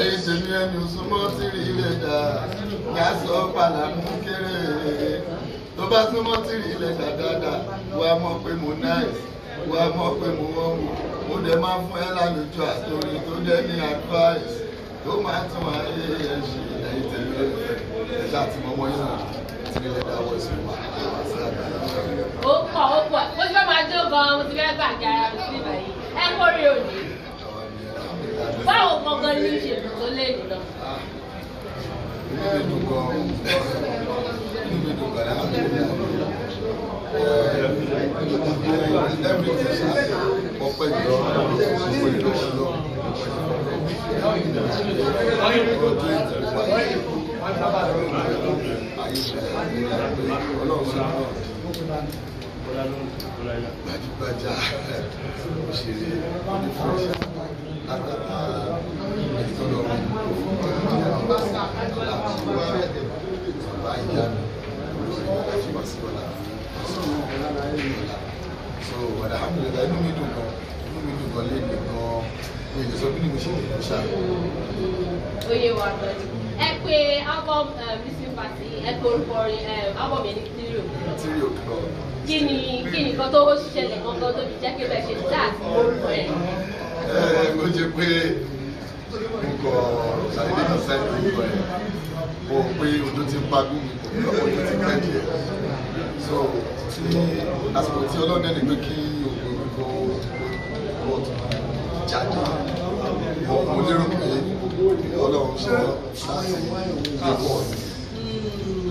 Ẹ̀yin tèmi, ẹni súnmọ́ tìrì ilẹ̀ dà ní aṣọ pàlámù kéré. Tó bá súnmọ́ tìrì ilẹ̀ dà dáadáa, wàá mọ̀ pé mo nice, wàá mọ̀ pé mo wọ́n wò. Mo dẹ̀ máa fún ẹ lálejò àtòrin tó dẹ̀ ní advice tó máa tún ayé ẹ ṣe. Ẹ̀yin tèmi lólùfẹ́, ẹ ṣáà ti mọ ọmọ yín náà, Tiri Leather Voice wà wá sí àgbàlá. Ó pọ̀, ó pọ̀. Mo ti fẹ́ máa jó gan-an, mo ti fẹ́ gbàgbé ara mi sí ìbàyí. Ẹ kórè òní. Báwo gangan ní ìṣèlú tó lé nìlọ? Inú mi dùn gan, inú mi dùn gan, alhamdulillahi. Everything ṣá, ọpẹ́ jùlọ, ọpẹ́ jùlọ, ọdún ìtìwá yìí, ayé ìṣẹ̀lẹ̀ Ọlọ́run ṣe náà gbajúgbajà òṣèré onífúnṣe látara ìtọ́lọ̀ bàbá ìyanu olórí alájí wá sí ọ̀la ọ̀la. So alhamdulillahi, inú mi dùn gan, inú mi dùn gan lẹ́nu gan. Mi ò lè sọ bí ni mo ṣe lè lọ ṣáà. Oyè wa gan ni. Ẹ pé album listening party, ẹ pé orúkọ orin album yẹn ní 3 O'clock. 3 O'clock. Kí ni nǹkan tó ṣẹlẹ̀ gangan tó fi jẹ́ kí bẹ́ẹ̀ ṣe dá àti orúkọ yẹn? Ẹ ó jẹ́ pé mo kọ ṣàdédé ní sáìtì orúkọ yẹn, mo rò pé ojú ti ń pagún mi kò lọ́wọ́, ojú ti pẹ́ díẹ̀. So tí àsìkò tí ọlọ́dẹ ní pé kí ògo mi kó jáde, mo lérò pé Ọlọ́run ṣe tán láti gbé bọ́ọ̀lù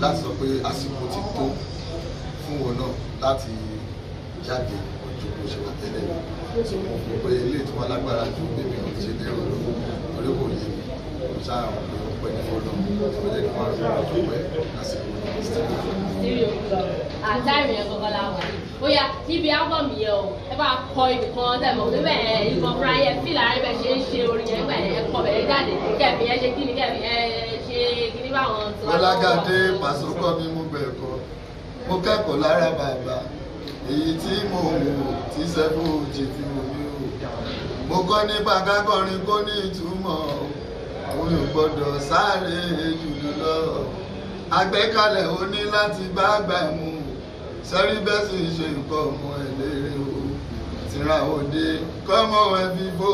láti sọ pé àsìkò ti tó fún wọn náà láti jáde ojú bó ṣe wà tẹ́lẹ̀. So mo rò pé ilé tí wọ́n lágbára ju bébí mi ṣe lérò lọ, torí kò yé mi. Mo ṣáà rò pé ó pẹ́ ní fọ́lọ́ tó jẹ́ kí wọ́n rò pé ó pẹ́ lásìkò ní studio. 3 O'clock àtàrí yẹn gangan la wà yìí. Ó yá, níbi album yẹn o, ẹ bá kọ ibì kan tẹ̀ mọ̀ pé bẹ́ẹ̀ ìbọn fúnra yẹn fílà rẹ bẹ́ẹ̀ ṣe ń ṣe orin yẹn gbà yẹn, kọ bẹ̀rẹ̀ jáde kẹ́ẹ̀fì yẹn ṣe kíni, kẹ́ẹ̀fì yẹn ṣe kíní báwọn tó wá. Bọ́lágàdé Pàṣọ kọ́ mi, mú bẹ̀ kọ́, mo kẹ́kọ̀ọ́ lára bàbá èyí tí mo wò tí sẹ́fù jì fi wò mí o. Mo kọ́ nípa kákọrin kó ní ìtumọ̀, òun ò gbọ́dọ̀ sáré jù lọ. Àgbékalẹ̀ ó ní láti bá àgbà mu sẹ́rí bẹ́ẹ̀ sì ṣe nǹkan ọmọ ẹ̀ lérè o. Tìra òde kọ́mọ ẹ̀ fífò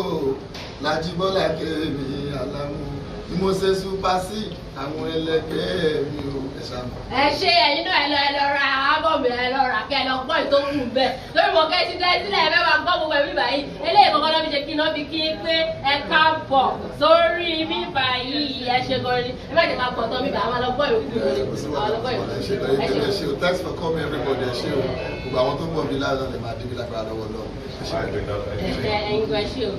Lájíbọ́lá Kémi Àlámú ni mo ṣe super sí àwọn ẹlẹgbẹ́ mi o. Ẹ ṣáà mọ̀. Ẹ ṣe, ẹ̀yin náà ẹ lọ ra album, ẹ lọ rà kẹ́ ẹ lọ gbọ́ ìtókù bẹ́ẹ̀ lórí mọ̀ kẹ́ ti dẹ́ sílẹ̀. Ẹ fẹ́ máa gbọ́ gbogbo ẹ̀mí báyìí. Eléyìí kankan náà fi ṣe kí iná fi kí pé ẹ káàbọ̀ sórí mi báyìí. Ẹ ṣe gan ni. Ẹ má jẹ́ ká pọ̀ tán mi bá àwọn lọ gbọ́ ìyókù lórí àwọn lọ gbọ́ ìyókù. Ẹ ṣe, ẹ ṣe o. Thanks for coming, everybody. Ẹ ṣe o. Gbogbo àwọn tó ń bọ̀ bí láàárọ̀ lè máa débi lágbára lọ́wọ́ lọ́wọ́. Ẹ ṣe. Ẹ ẹ̀yin gan, ẹ ṣe o.